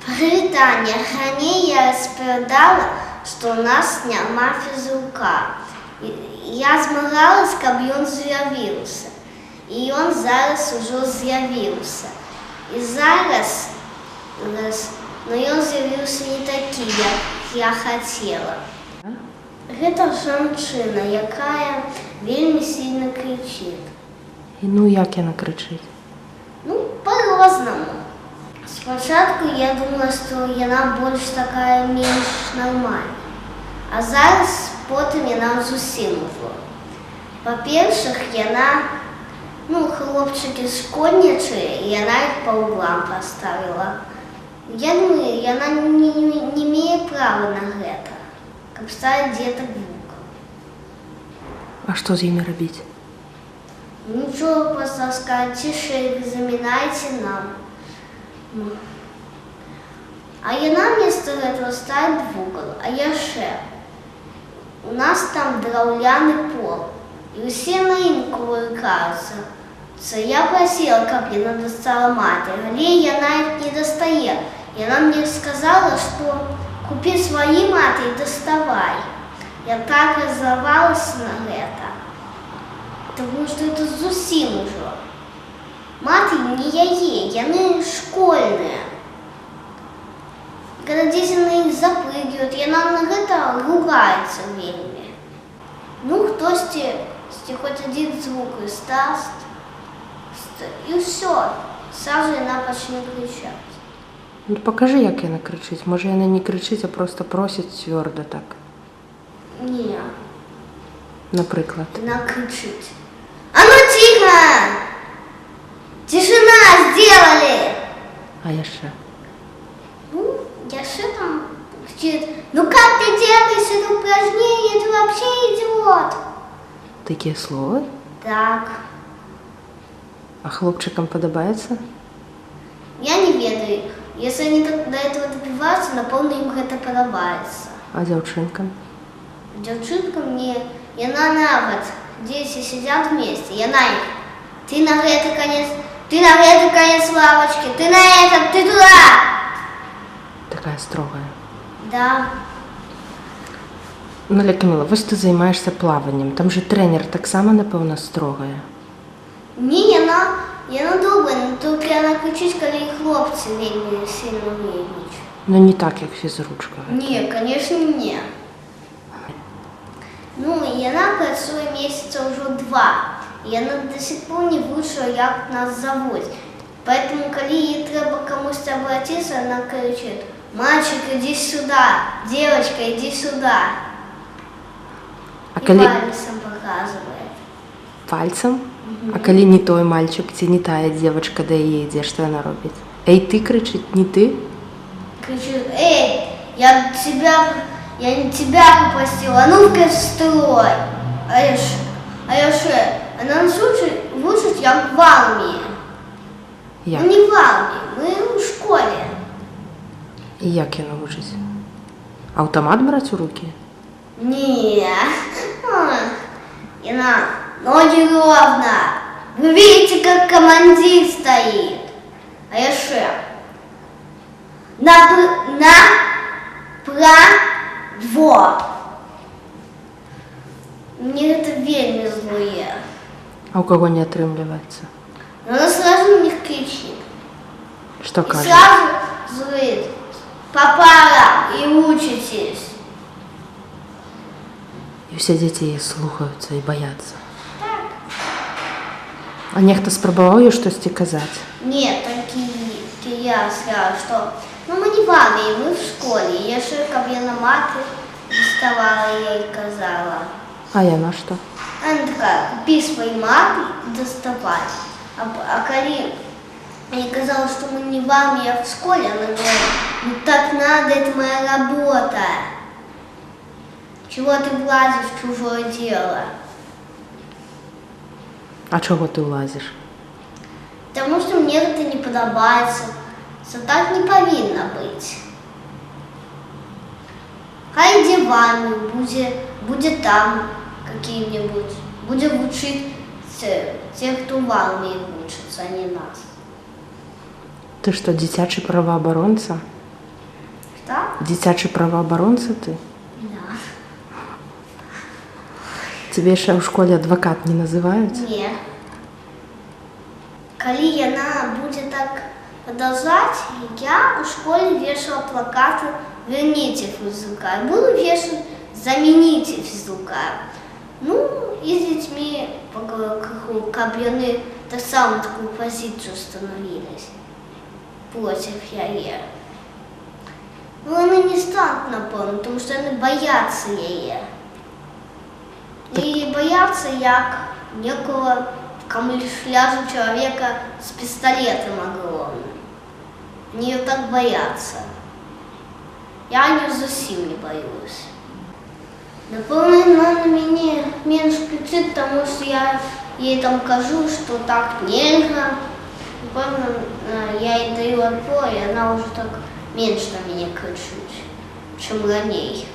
Прывітанне. Раней я распавядала, што ў нас няма фізрука. І я змагалась, каб ён з'явіўся. І ён зараз ужо з'явіўся. І зараз, но ён з'явіўся не такі, як я хацела. Гэта жанчына, якая вельмі сильно крычыць. І ну як яна крычыць? Ну, по-рознаму. Спачатку я думала, што яна больш такая, менш нармальная. А зараз, потым, яна зусім ужо. Па-першых, яна, ну, хлопчыкі школьнічалі, і яна іх па углам паставіла. Я думаю, яна не мае права на гэта, каб ставіць дзетак в угол. А што з імі рабіць? Ничего, просто сказать: «Тише, заминайте нам». А яна вместо этого ставит в угол. А яшчэ у нас там драўляны пол. І усе на ім кувыркаюцца. Це я просила, каб яна достала маты, але яна іх не дастае. Яна мне сказала, что купи свои маты и доставай. Я так раззлавалась на гэта. Потому что это зусім ужо. Маты не яе, яны школьныя. Когда дети на них запрыгивают, яна на гэта ругается вельмі. Ну, хтосьці хоть один звук издаст, и все, сразу яна пачне крычаць. Ну пакажы, як яна крычыць. Можа, яна не крычыць, а просто просіць цвёрда так. Не. Напрыклад. Она кричит: «А ну тихо! Тишина сделали!» А яшчэ? Ну, яшчэ там кричит: «Ну как ты делаешь это упражнение, ты вообще идиот!» Такія словы? Так. А хлопчыкам падабаецца? Я не ведаю. Если они так до этого добиваются, напэўна, им гэта падабаецца. А дзяўчынкам? Дзяўчынкам не. Яна нават, дети сидят вместе, яна их: «Ты на гэты конец, ты на гэты конец лавочки, ты на этот, ты туда!» Такая строгая. Да. Ну, Ля Каміла, вось ты займаешся плаваннем. Там же трэнер таксама, напэўна, строгая. Не, яна добрая, но только яна крычыць, калі хлопцы вельмі сильно вредничают. Ну не так, як фізручка. Не, конечно, не. Ну, яна працуе месяца ўжо 2. І яна до сих пор не вывучыла, як нас зовут. Поэтому, калі ей трэба камусь обратиться, она кричит: «Мальчик, иди сюда, девочка, иди сюда». А И калі пальцем показывает. Пальцам? А калі не той мальчик ці не тая девочка да яе ідзе, што яна робіць? «Эй, ты», крычыць, «не ты»? Кричит: «Эй, я не тебя попросила, а ну-ка в строй». А я ж, она нас учит, як в армии. Як? Ну, не в армии, мы в школе. І як яна вучыць? Аўтамат браць у рукі? Не. Яна: «Ноги ровно. Вы видите, как командир стоит». А яшчэ: «На право». Мне это вельмі злуе. А ў каго не атрымліваецца? Но она сразу на них кричит. Што И кажа? сразу говорит: «По парам и учитесь». І ўсе дзеці яе слухаюцца і баяцца. Так. А нехта спрабаваў ёй штосьці казаць? Нет, такие я сказала, что, ну, мы не в армии, мы в школе. Я яшчэ, каб яна маты доставала, я ей казала. А яна што? Она такая: «Купи свои маты и доставай». А калі я ей казала, что мы не в армии, а в школе, она говорит: «Ну так надо, это моя работа. Чего ты влазишь в чужое дело?» А чаго ты ўлазіш? Потому что мне это не падабаецца. Что так не павінна быць. Хай ідзе в армію, будзе там каким-нибудь. Будзе вучыць тех, кто в армии учится, а не нас. Ты што, дзіцячы праваабаронца? Дзіцячы праваабаронца ты? Да. Цябе яшчэ ў школе адвакат не называюць? Не. Калі яна будзе так продолжать, я у школе вешала плакаты «Верните физрука». И буду вешать «Замените физрука». Ну, і з дзецьмі крыху, каб яны таксама такую пазіцыю становілись против яе. Ну, яны не станут, напэўна, тому што яны баяцца яе. І баяцца як некого в камуфляжу человека с пистолетом огромным. Они ее так боятся. Я не зусім не боюсь. Напэўна, яна на мяне менш крычыць, таму што я ей там кажу, што так нельга. Напэўна, я ей даю отпор, і она уже так менш на мяне крычыць, чым раней.